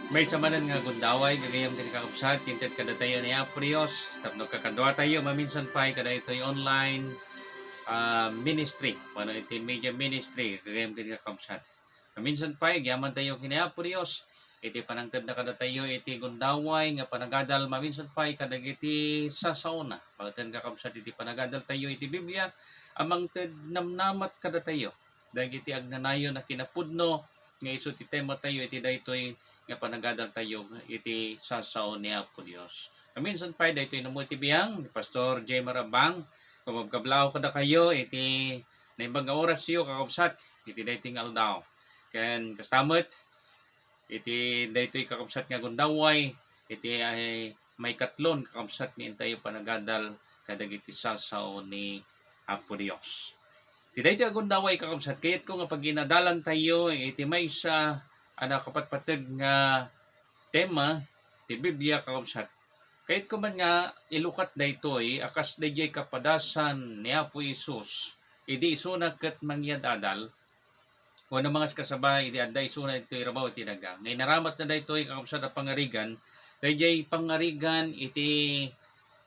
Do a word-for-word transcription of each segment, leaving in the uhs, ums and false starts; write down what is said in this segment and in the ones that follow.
Maysa manen nga gundaway, gagayam ken kakabsat, ti inted kadatayo ni Apo Dios, tapno kakaduatayo maminsan pay kadaytoy online, ah, ministry, wenno iti media ministry, gagayam ken kakabsat. Maminsan pay, agyamantayo ken ni Apo Dios, iti panangtedna kadatayo iti gundaway nga panagadal, maminsan pay kadagiti sasaona. Baeten kakabsat iti panagadaltayo iti Biblia, a mangted namnamat kadatayo dagiti agnanayon a kinapudno nga isu ti tematayo iti daytoy nga panagadaltayo iti sasao ni Apo Dios. Maminsan pay, daytoy nammo iti biang ni Pastor J. Marabang. Kumabkablaw kadakayo iti naimbag nga orasyo, kakabsat, iti daytoy nga aldaw. Ken kasta met, iti daytoy kakabsat nga gundaway, iti ay maikatlon kakabsat nga intayo panagadal kadagiti sasao ni Apo Dios. Iti daytoy a gundaway kakabsat, kayatko nga pagginadalantayo iti maysa a nakapatpateg nga tema ti Biblia kakabsat. Kayatko man nga ilukat daytoy a kas daydiay kapadasan ni Apo Jesus idi isuna ket mangyad-adal, wenno mangaskasaba idi adda isuna ditoy rabaw iti daga. Nga inaramatna daytoy kakabsat a pangarigan, daydiay pangarigan iti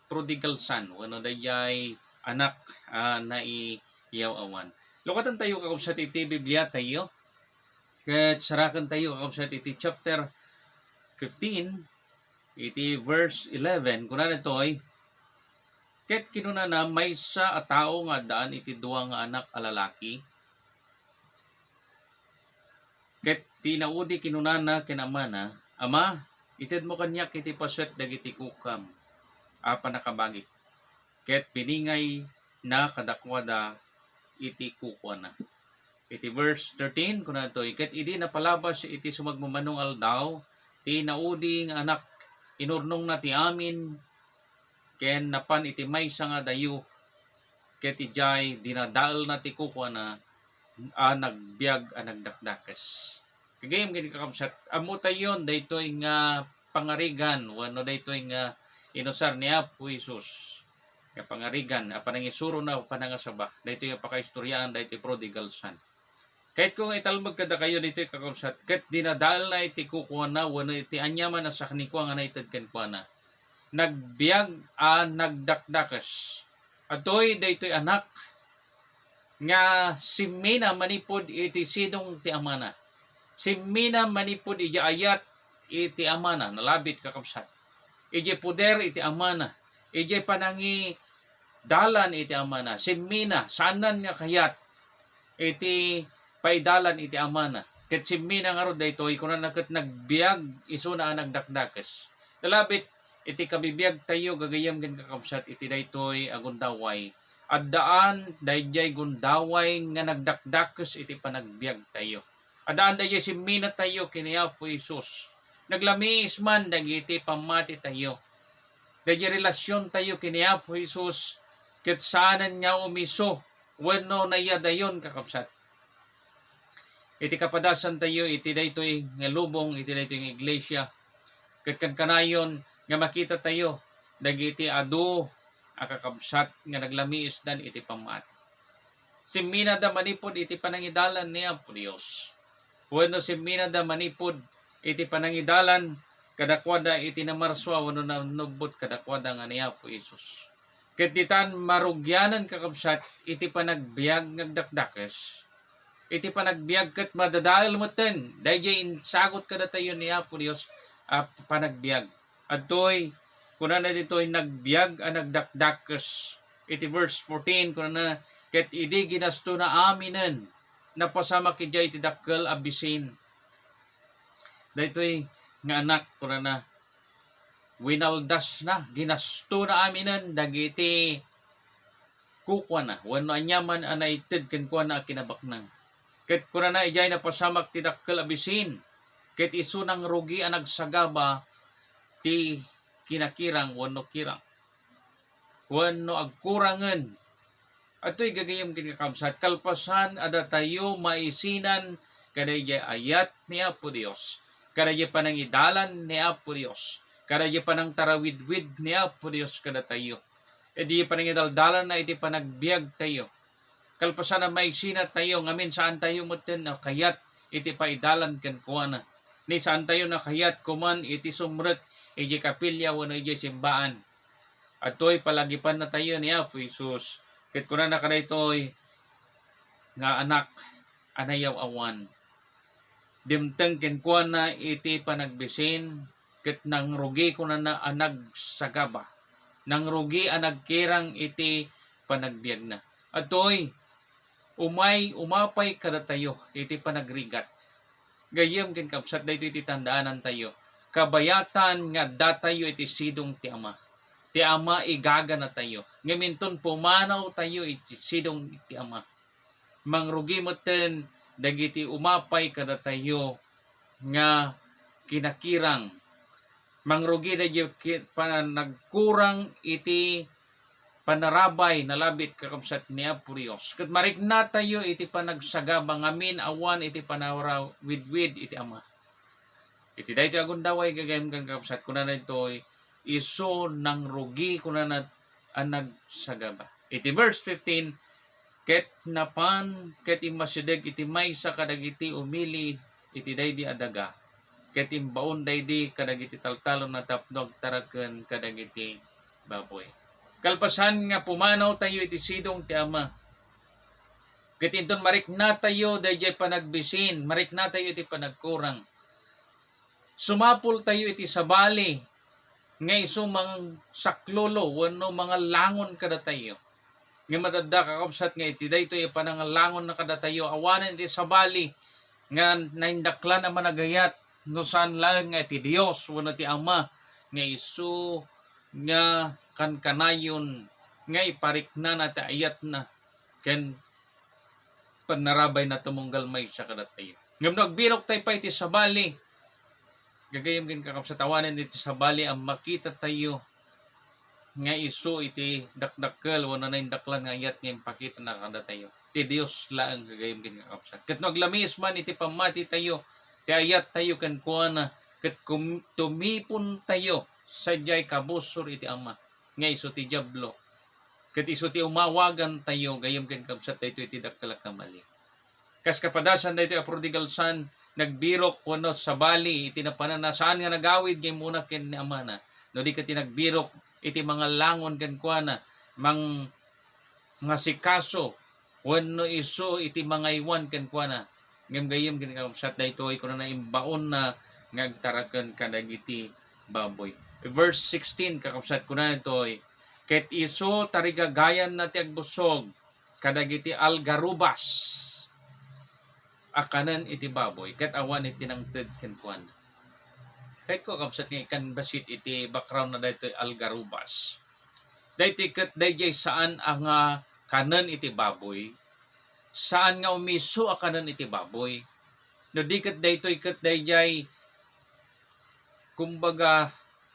prodigal son, wenno daydiay anak a naiyaw-awan. Lukatentayo kakabsat iti Bibliatayo, ket sarakentayo kakabsat iti chapter fifteen, iti verse eleven, kunana ditoy, ket kinunana, maysa a tao nga addaan iti dua nga anak a lalaki, ket ti naudi kinunana ken amana, "Ama, itedmo kaniak iti paset dagiti kukam a pannakabagik." Ket biningayna kadakuada iti kukuana. Iti verse thirteen, kunana ditoy, ket idi napalabas iti sumagmamano nga aldaw, ti naudi nga anak, inurnongna ti amin, ken napan iti maysa nga dayo, ket idiay dinadaelna ti kukuana a nagbiag a nagdakdakes. Gagayam ken kakabsat, ammotayon daytoy nga pangarigan wenno daytoy nga inusar ni Apo Jesus nga pangarigan a panangisurona o panangasaba, daytoy nga pakaistoriaan daytoy prodigal son. Kayatko nga italmek kadakayo ditoy kakabsat, ket dinadaelna iti kukuana wenno iti aniaman a saknikua nga naited kenkuana. Nagbiag a nagdakdakes. Adtoy daytoy anak nga simmina manipud iti sidong ti amana. Simmina manipud idiay ayat iti amana, nalabit kakabsat. Idiay poder iti amana, idiay panangidalan iti amana. Simmina, saanan nga kayat iti paidalan iti amana. Ket simmina ngarud daytoy, kunana ket nagbiag isuna a nagdakdakes. Nalabit iti kabibiagtayo, gagayam ken kakabsat, iti daytoy a gundaway. Addaan daydiay gundaway nga nagdakdakes iti panagbiagtayo. Addaan daydiay simminatayo ken ni Apo Jesus. Naglamiis man dagiti pammatitayo. Daydiay relasiontayo ken ni Apo Jesus ket saanen nga umiso wenno naiyadayon, kakabsat. Iti kapadasantayo iti daytoy nga lubong, iti daytoy nga iglesia, ket kankanayon nga makitatayo dagiti adu a kakabsat nga naglamiisdan iti pammati. Simminada manipud iti panangidalan ni Apo Dios, wenno simminada manipud iti panangidalan kadakuada iti namarsua wenno nanubbot kadakuada nga ni Apo Jesus. Ket ditan marugianan, kakabsat, iti panagbiag nga agdakdakes. Iti panagbiag ket madadael metten daydiay insagut kadatayo ni Apo Dios a panagbiag. Adtoy, kunana ditoy, nagbiag a nagdakdakes. Iti verse fourteen, kunana, ket idi ginastona aminen, napasamak idiay iti dakkel a bisin. Daytoy nga anak, kunana, winaldasna, ginastona aminen dagiti kukuana wenno aniaman a naited kenkuana a kinabaknang. Ket kunana, idiay napasamak ti dakkel a bisin, ket isu nangrugi a nagsagaba ti kinakirang wenno kirang wenno agkurangen. Adtoy gagayem ken kakabsat, kalpasan a datayo maisinan kadaydiay ayat ni Apo Dios, kadaydiay panangidalan ni Apo Dios, kadaydiay panangtarawidwid ni Apo Dios kadatayo. Idi panangidaldalanna iti panagbiagtayo, kalpasan a maisinatayo ngamin saantayo metten a kayat iti paidalan kenkuana. Ni saantayo nakayat koman iti sumrek idiay kapilya wenno idiay simbaan. Adtoy palagipannatayo ni Apo Jesus. Ket kunana kadaytoy nga anak a nayaw-awan. Dimteng kenkuana iti panagbisin, ket nangrugi kunana a nagsagaba. Nangrugi a nagkirang iti panagbiagna. Adtoy, umay, umapay kadatayo iti panagrigat. Gayyem ken kabsat, daytoy iti tandaanantayo. Kabayatan nga addatayo iti sidong ti Ama. Ti Ama igaganatayo. Ngem inton pumanawtayo iti sidong ti Ama, mangrugi metten dagiti umapay kadatayo nga kinakirang. Mangrugi dagiti ki-, pa-, nagkurang iti panarabay nalabit kakabsat ni Apo Dios. Ket mariknatayo iti panagsagaba ngamin awan iti panawidwid iti Ama. Iti daytoy a gundaway gagayyem ken kakabsat, kunana ditoy, isu nangrugi, kunana a nagsagaba. Iti verse fifteen, ket napan ket immasideg iti maysa kadagiti umili iti daydi a daga, ket imbaon daydi kadagiti taltalonna tapno agtaraken kadagiti baboy. Kalpasan nga pumanawtayo iti sidong ti Ama, ket inton mariknatayo daydiay panagbisin, mariknatayo iti panagkurang, sumapultayo iti sabali nga isu mangsaklolo wenno mangallangon kadatayo. Ngem adda, kakabsat, nga iti daytoy a panangallangon na kadatayo, awanen iti sabali nga naindaklan a managayat, no saan laeng nga iti Dios wenno ti Ama nga isu nga kankanayon nga ipariknana ti ayatna ken pannarabayna tumunggal maysa kadatayo. Ngem no agbiroktayo pay iti sabali, gagayyem ken kakabsat, awanen iti sabali a makitatayo nga isu iti dakdakkel wenno naindaklan nga ayat nga impakitana kadatayo. Ti Dios laeng, gagayyem ken kakabsat. Ket no aglamiis man iti pammatitayo, ti ayattayo kenkuana, ket kum-, tumipontayo sadiay kabusor iti Ama, nga isu ti Diablo. Ket isu ti umawagantayo, gayyem ken kabsat, daytoy ti dakkel a kamali. Kas kapadasan daytoy a prodigal son, nagbirok wenno sabali iti napananna, saan nga nagawid nga immuna ken ni amana. No di ket ti nagbirok iti mangallangon kenkuana, mangasikaso, wenno isu iti mangaywan kenkuana. Ngem gayyem ken kakabsat, daytoy kunana, imbaonna nga agtaraken kadagiti baboy. Verse sixteen, kakabsat, kunana ditoy, ket isu tarigagayanna ti agbusog kadagiti algarubas a kanen iti baboy, ket awan iti nangted kenkuana. Kayatko, kabsat, nga ikan bassit iti background na daytoy algarubas. Daytoy ket daydiay saan a nga kanen iti baboy, saan nga umisu a kanen iti baboy. No di ket daytoy ket daydiay, kumbaga,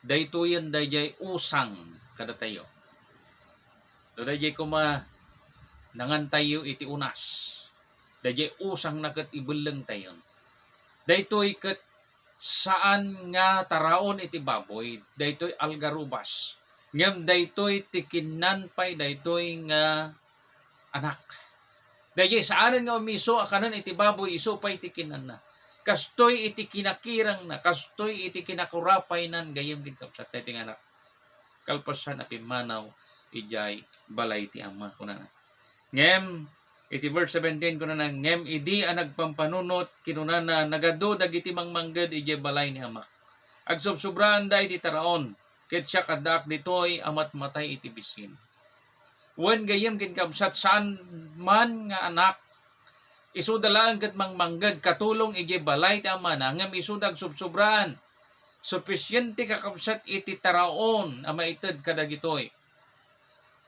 daytoyen daydiay usang kadatayo. No daydiay koma nangantayo iti unas, daydiay usangna ket ibellengtayon. Daytoy ket saan nga taraon iti baboy, daytoy algarubas. Ngem daytoy ti kinnan pay daytoy nga anak. Daydiay saanen nga umisu a kanen iti baboy, isu pay ti kinanna. Kastoy iti kinakirangna, kastoy iti kinakurapaynan, gayyem ken kabsat, daytoy nga anak. Kalpasan a pimmanaw idiay balay ti Ama, kunana. Ngem, iti verse seventeen, kunana, ngem idi a nagpampanunot, kinunana, nagadu dagiti mangmangged idiay balay ni Amak. Agsubsubraanda iti taraon, ket siak addaak ditoy a matmatay iti bisin. Wen, gayyem ken kabsat, saan man nga anak, isuda laeng ket mangmangged katulong idiay balay ti amana, ngem isuda agsubsubraan. Sufisiente, kakabsat, iti taraon a maited kadagitoy.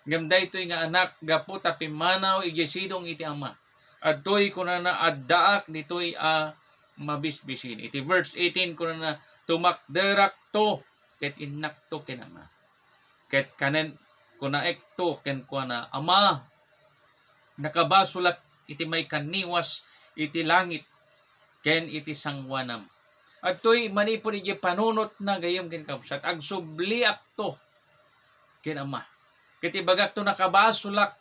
Ngem daytoy nga anak, gapu ta pimmanaw idiay sidong iti Ama, adtoy kunana, addaak ditoy a mabisbisin. Iti verse eighteen, kunana, tumakderakto ket innakto ken Ama. Ket kanen, kunaekto kenkuana, Ama, nakabasolak iti maikanniwas iti langit ken iti sangoanam. Adtoy manipud idiay panunotna, gayyem ken kabsat, agsubliakto ken Ama. Ket ibagakto, nakabasolak.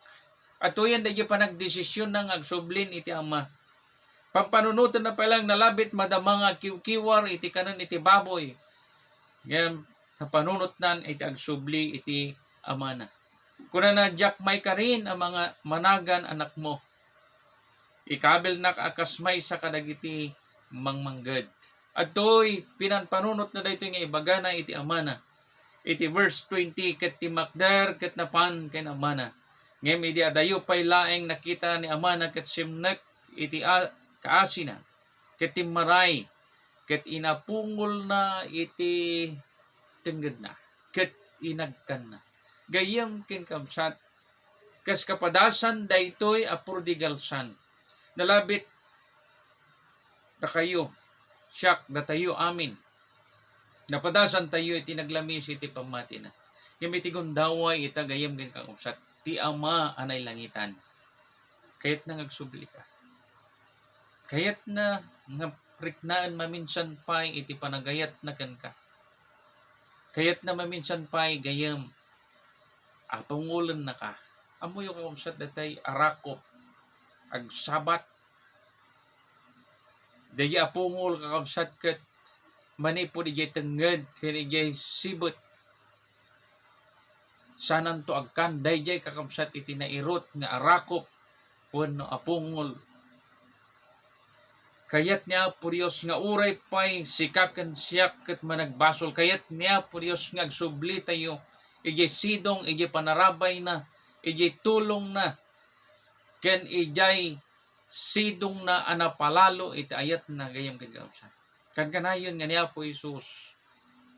Adtoyen daydiay panagdesisionna nga agsublin iti Ama. Pampanunotenna pay laeng, nalabit madama nga agkiwkiwar iti kanen iti baboy. Ngem napanunotnan iti agsubli iti amana. Kunana, "Diak maikarin a manga-, managan anakmo. Ikabilnak a kas maysa kadagiti mangmangged." Adtoy pinampanunotna daytoy nga ibagana iti amana. Iti verse twenty, ket timmakder ket napan ken amana. Ngem idi adayo pay laeng nakita ni amana ket simnek iti a-, kaasina, ket timmaray, ket inapungolna iti tenggedna, ket inagkanna. Gayyem ken kabsat, kas kapadasan daytoy a prodigal son. Nalabit dakayo, siak, datayo amin. Napadasantayo iti naglamis iti pammatina. Ngem iti gundaway ita gayyem ken kakabsat, ti Ama a nailangitan, kayatna nga agsublika. Kayatna nga riknaen maminsan pay iti panagayatna kenka. Kayatna maminsan pay gayyem a pungolennaka. Ammoyo, kakabsat, datay arakop, agsabat. Daydi a pungol, kakabsat, ket manipud idiay tengnged ken idiay sibet. Saananto agkan daydiay, kakabsat, iti nairut nga arakop wenno a pungol. Kayat ni Apo Dios nga uray pay sika ken siak ket managbasol, kayat ni Apo Dios nga agsublitayo idiay sidong, idiay panarabayna, idiay tulongna, ken idiay sidongna a napalalo iti ayatna gayyem ken kakabsat. Kankanayon nga ni Apo Jesus,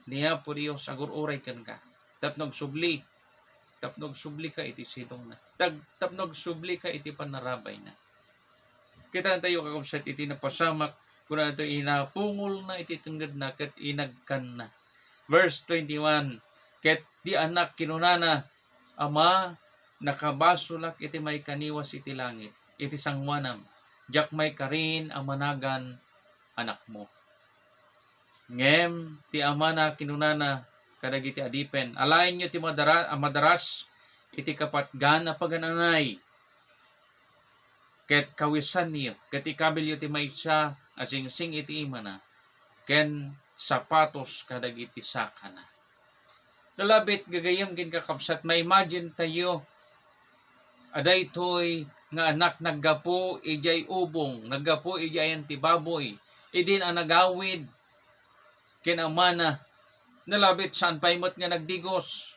ni Apo Dios agur-uray kenka tapno agsubli, tapno agsublika iti sidongna, tag-, tapno agsublika iti panarabayna. Kitaentayo, kakabsat, iti napasamak, kunana, inapungolna iti tenggedna ket inagkanna. Verse twenty-one, ket ti anak kinunana, "Ama, nakabasolak iti maikaniwas iti langit, iti sangoanam. Diak maikarin a managan anakmo." Ngem ti amana kinunana kadagiti adipen, "Alaenyo ti madara-, a madaras iti kapatgan a pagan-anay, ket kawisanyo, ket ikabilyo ti maysa a singsing iti imana, ken sapatos kadagiti sakana." Nalabit, gagayyem ken kakabsat, ma-imagine tayo a daytoy nga anak naggapu idiay ubong, naggapu idiay ayan ti baboy, idin a nagawid ken amana. Nalabit, saan pay met nga nagdigos.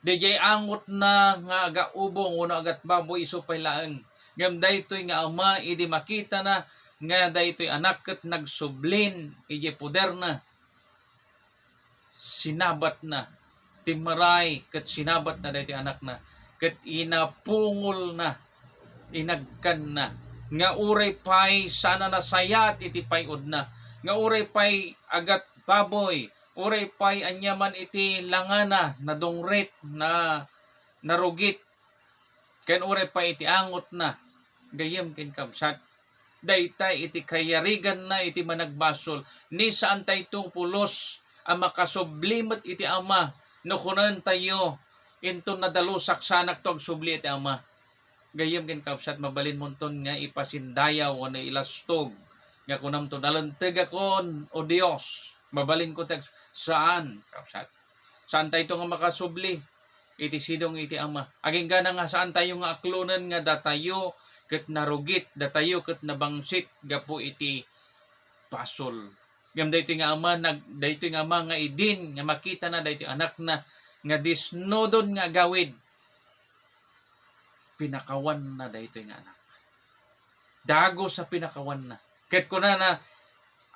Daydiay angotna nga agaubong wenno agatbaboy isu pay laeng. Ngem daytoy nga ama, idi makitana nga daytoy anak ket nagsublin idiay poderna, sinabatna, timmaray ket sinabatna daytoy anakna, ket inapungolna, inagkanna, nga uray pay saan a nasayaat iti pay-odna, nga uray pay agatbaboy, uray pay aniaman iti langana, nadungrit, na, narugit, ken uray pay iti angotna, gayyem ken kabsat, dayta iti kayariganna iti managbasol. Ni saantayto pulos a makasubli met iti ama no kunantayo, "Inton nadalusak, saanakto agsubli iti ama." Gayyem ken kabsat, mabalinmonton nga ipasindayaw wenno ilastog nga kunamto, "Nalinteg akon, O Dios." Mabalinko ti ag-, saan, kabsat. Saantayto nga makasubli iti sidong iti ama. Aginggana nga saantayo nga aklonen nga datayo ket narugit, datayo ket nabangsit gapu iti basol. Ngem daytoy nga ama, nag-, daytoy nga ama nga idin nga makitana daytoy anakna nga disnudon nga agawid, pinakawanna daytoy nga anak. Dagus a pinakawanna. Ket kunana,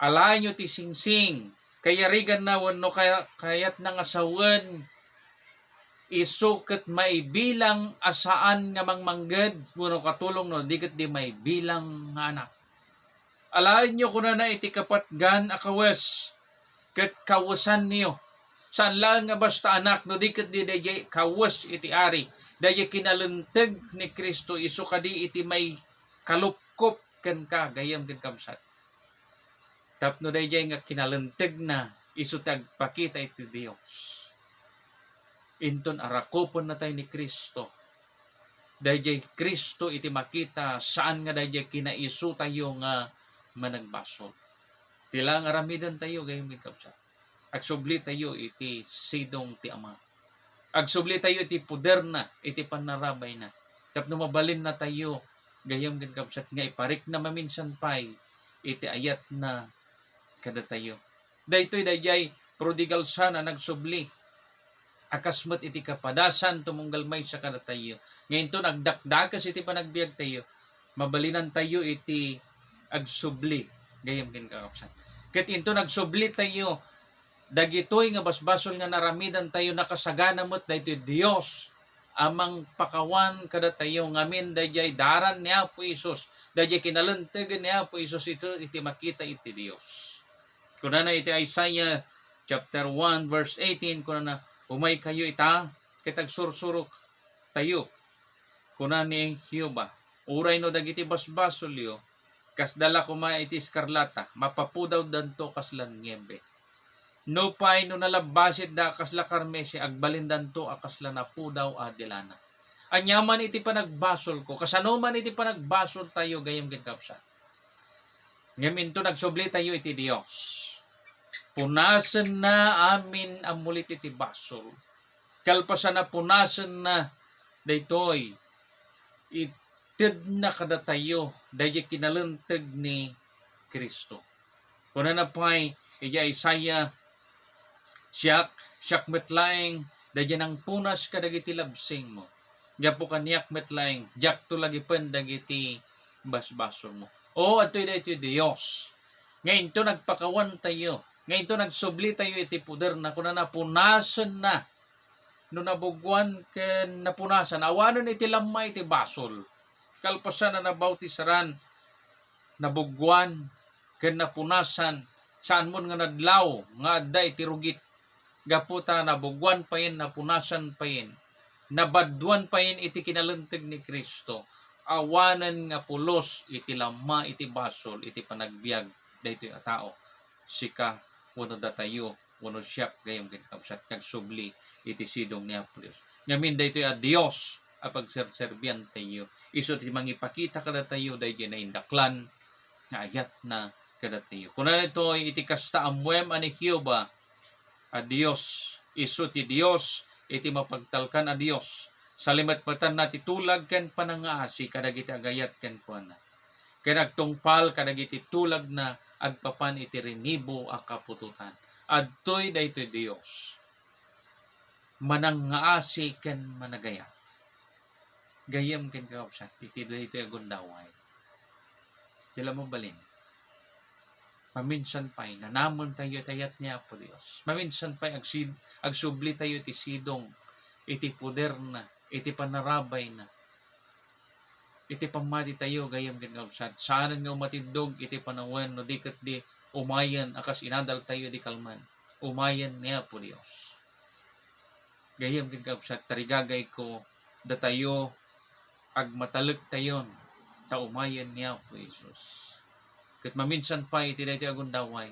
"Alaenyo ti singsing, kayariganna wenno kaya-, kayatna nga sawen, isu ket maibilang a saan nga mangmangged wenno katulong no di ket di maibilang nga anak." Alaenyo kunana iti kapatgan a kawes, ket kawesanyo. Saan laeng nga basta anak, no di ket di daydiay kawes iti ari, daydiay kinalinteg ni Cristo, isu kadi iti maikalupkop kenka, gayyem ken kabsat. Tapno daydiay nga kinalentegna, isu ti agpakita iti Dios. Inton arakupennatay ni Cristo, daydiay Cristo iti makita, saan nga daydiay kinaisutayo nga managbasol. Ti la nga aramidentayo, gayyem ken kabsat, agsublitayo iti sidong ti Ama. Agsublitayo iti poderna, iti pannarabayna. Tapno mabalinnatayo, gayyem ken kabsat, nga iparikna maminsan pay iti ayatna kadatayo. Daytoy daydiay prodigal son a nagsubli a kas met iti kapadasan tumunggal maysa kadatayo. Nga inton agdakdakes iti panagbiagtayo, mabalinantayo iti agsubli, gayyem ken kakabsat. Ket inton agsublitayo, dagitoy nga basbasol nga naramidantayo, nakasagana met daytoy Dios a mangpakawan kadatayo ngamin daydiay daran ni Apo Jesus, daydiay kinalintegen ni Apo Jesus iti, iti makita iti Dios. Kunana iti Isaiah chapter one verse eighteen, kunana, "Umaykayo ita, ket agsursuroktayo," kuna ni Jehovah. "Uray no dagiti basbasolyo, kasda la koma iti eskarlata, mapapudawdanto kasla niebe. Nupay no nalabbasitda a kasla karmese, agbalindanto a kasla napudaw a de lana." Ania man iti panagbasolko, kasano man iti panagbasoltayo, gayyem ken kabsat, ngem inton agsublitayo iti Dios, punasenna amin a mulit iti basol. Kalpasanna, punasenna daytoy, itedna kadatayo daydiay kinalinteg ni Cristo. Kunana pay iti Isaiah, "Siak, siak met laeng daydiay nangpunas kadagiti labsingmo. Gapu kaniak met laeng, diakto lagipen dagiti basbasolmo." O, adtoy daytoy Dios nga inton agpakawantayo, nga inton agsublitayo iti poderna, kunana, punasenna. No nabugwan ken napunasan, awanen iti lamma iti basol. Kalpasan a nabautisaran, nabugwan ken napunasan, saan mon nga nadlaw nga adda iti rugit. Gapu ta nabugwan payen, napunasan payen, nabadduan payen iti kinalinteg ni Cristo, awanen nga pulos iti lamma iti basol iti panagbiag daytoy a tao. Sika wenno datayo wenno siak, gayyem ken kabsat, nga agsubli iti sidong ni Apo Dios. Ngamin daytoy a Dios a pagserserbiantayo, isu ti mangipakita kadatayo daydiay naindaklan nga ayatna kadatayo. Kuna daytoy, iti kasta, ammoem a ni Jehovah a Dios, isu ti Dios iti mapagtalkan a Dios. Salimetmetanna ti tulag ken panangaasi kadagiti agayat kenkuana, ken agtungpal kadagiti tulagna agpapan iti rinibo a kaputotan. Adtoy daytoy Dios, manangaasi ken managayat. Gayyem ken kakabsat, iti daytoy a gundaway, ti la mabalin, maminsan pay, nanamentayo iti ayat ni Apo Dios. Maminsan pay, agsid-, agsublitayo iti sidong, iti poderna, iti panarabayna, iti pammatitayo, gayyem ken kakabsat. Saanen nga umatindog iti panawen no di ket di umayen a kas inadaltayo idi kalman. Umayen ni Apo Dios. Gayyem ken kakabsat, tarigagayko, datayo, agmatalektayon ta umayen ni Apo Jesus. Ket maminsan pay iti daytoy a gundaway,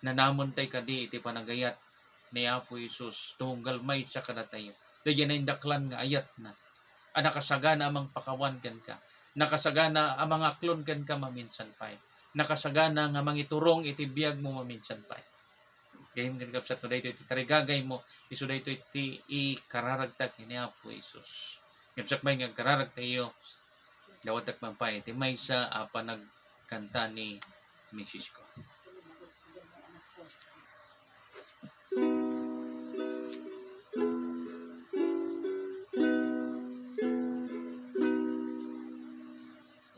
nanamentayo kadi iti panagayat ni Apo Jesus tunggal maysa kadatayo. Daydiay naindaklan nga ayatna a nakasagana a mangpakawan kenka, nakasagana a mangaklon kenka maminsan pay, nakasagana nga mangiturong iti biagmo maminsan pay. Gayyem ken kakabsat, no daytoy ti tarigagaymo, isu daytoy ti ikararagta ken ni Apo Jesus. Ngem siak met nga agkararagtayo, dawatek man pay ti maysa a panagkanta ni misis ko.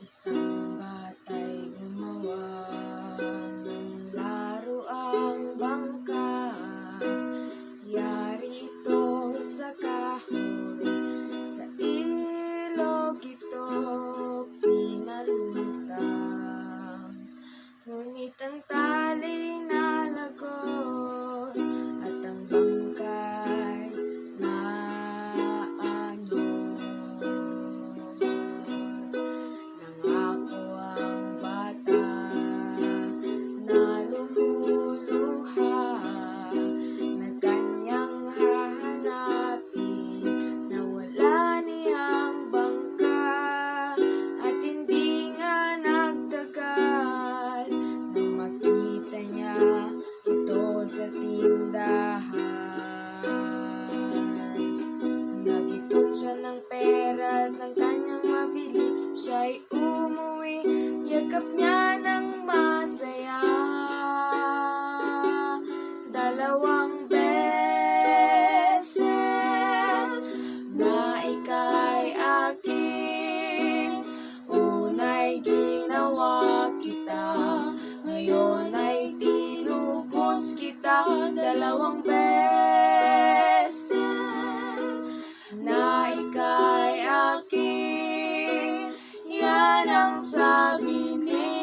Isang bata'y gumawa ng laruang bangka. Yari ito sa kahoy, sa ilog ito pinalutang. Ngunit ang tali nalagot at ang kita dalawang beses na ikay akin. Yan ang sabi ni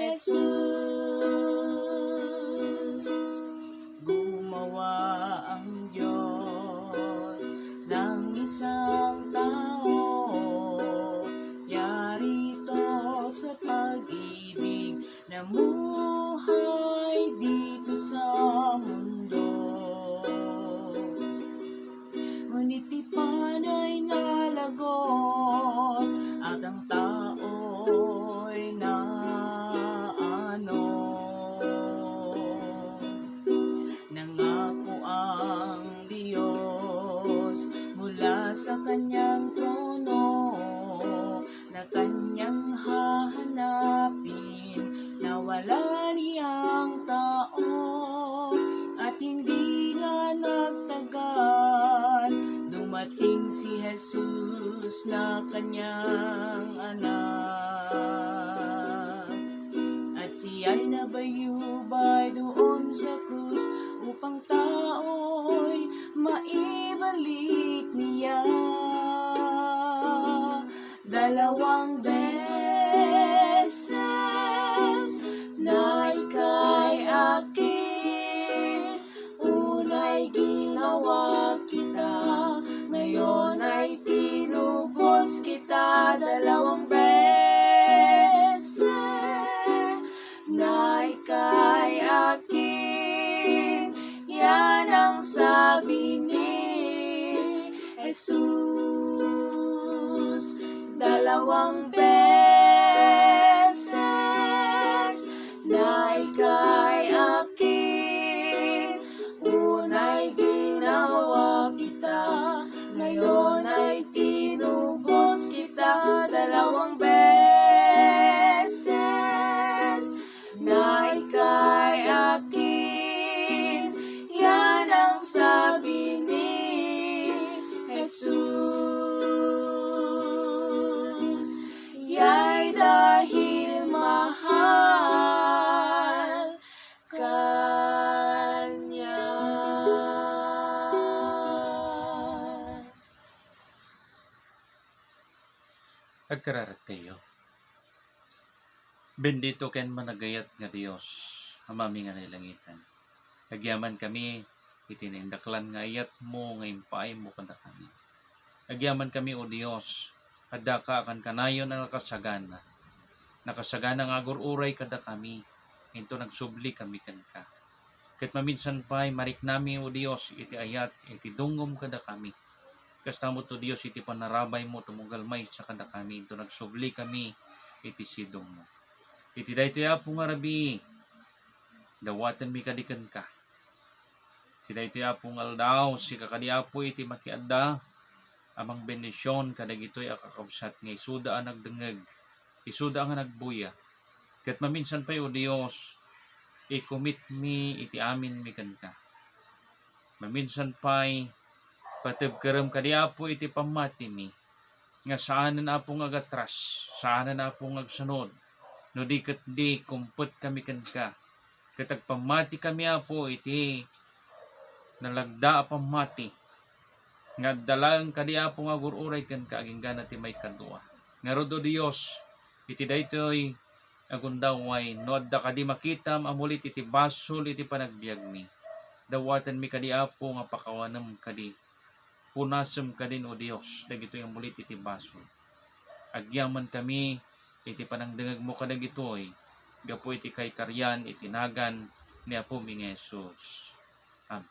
Jesus. Gumawa ang Diyos ng isang tao, yari ito sa pag-ibig, namuhay dito sa mundo. Ngunit ti panay nalagot at ang tao'y naano. Nangako ang Diyos mula sa kanyang trono na kanyang hahanapin. Nawala niyang tao at hindi nga nagtagal, dumating si Jesus na kanyang anak. At siya'y nabayubay doon sa krus upang tao'y maibalik niya. Dalawang beses na ikay akin. Unay ginawa kita, ngayon ay tinubos kita. Dalawang beses na ikay akin. Yan ang sabi ni Jesus. Dalawang beses na ikay akin. Unay ginawa kita, ngayon ay tinubos kita. Dalawang beses na ikay akin. Yan ang sabi ni Jesus. Yay dahil mahal kanya. Agkararag tayo. Bendito ken managayat nga Dios, Amami nga nailangitan. Agyaman kami iti naindaklan nga ayatmo nga impaaymo kadakami. Agyaman kami, O Dios, addaka a kankanayon a nakasagana. Nakasagana nga agur-uray kadakami, inton agsubli kami kenka. Ket maminsan pay, mariknami, O Dios, iti ayat, iti dungngom kadakami. Kasta met, O Dios, iti panarabaymo, tumunggal maysa kadakami, inton agsubli kami iti sidongmo. Iti daytoy, Apo, nga rabii, dawatenmi kadi kenka. Iti daytoy, Apo, nga aldaw, sika kadi, Apo, iti makiadda a mangbendision kadagitoy a kakabsat nga isuda a nagdengngeg, isuda nga nagbuya. Ket maminsan pay, O Dios, ikumitmi iti aminmi kenka. Maminsan pay, patebkerem kadi, Apo, iti pammatimi, nga saanen, Apo, nga agatras, saanen, Apo, nga agsanod, no di ket di kumpet kami kenka. Ket agpammati kami, Apo, iti nalagda a pammati, nga adda laeng kadi, Apo, nga agur-uray kenka agingga ti maikadua. Ngarud, O Dios, iti daytoy a gundaway, no adda kadi makitam a mulit iti basol iti panagbiagmi, dawatenmi kadi, Apo, nga pakawanem kadi, punasem kadin, O Dios, dagitoy a mulit iti basol. Agyaman kami iti panangdengngegmo kadagitoy gapu iti kaikarian iti nagan ni Apomi nga Jesus. Amen.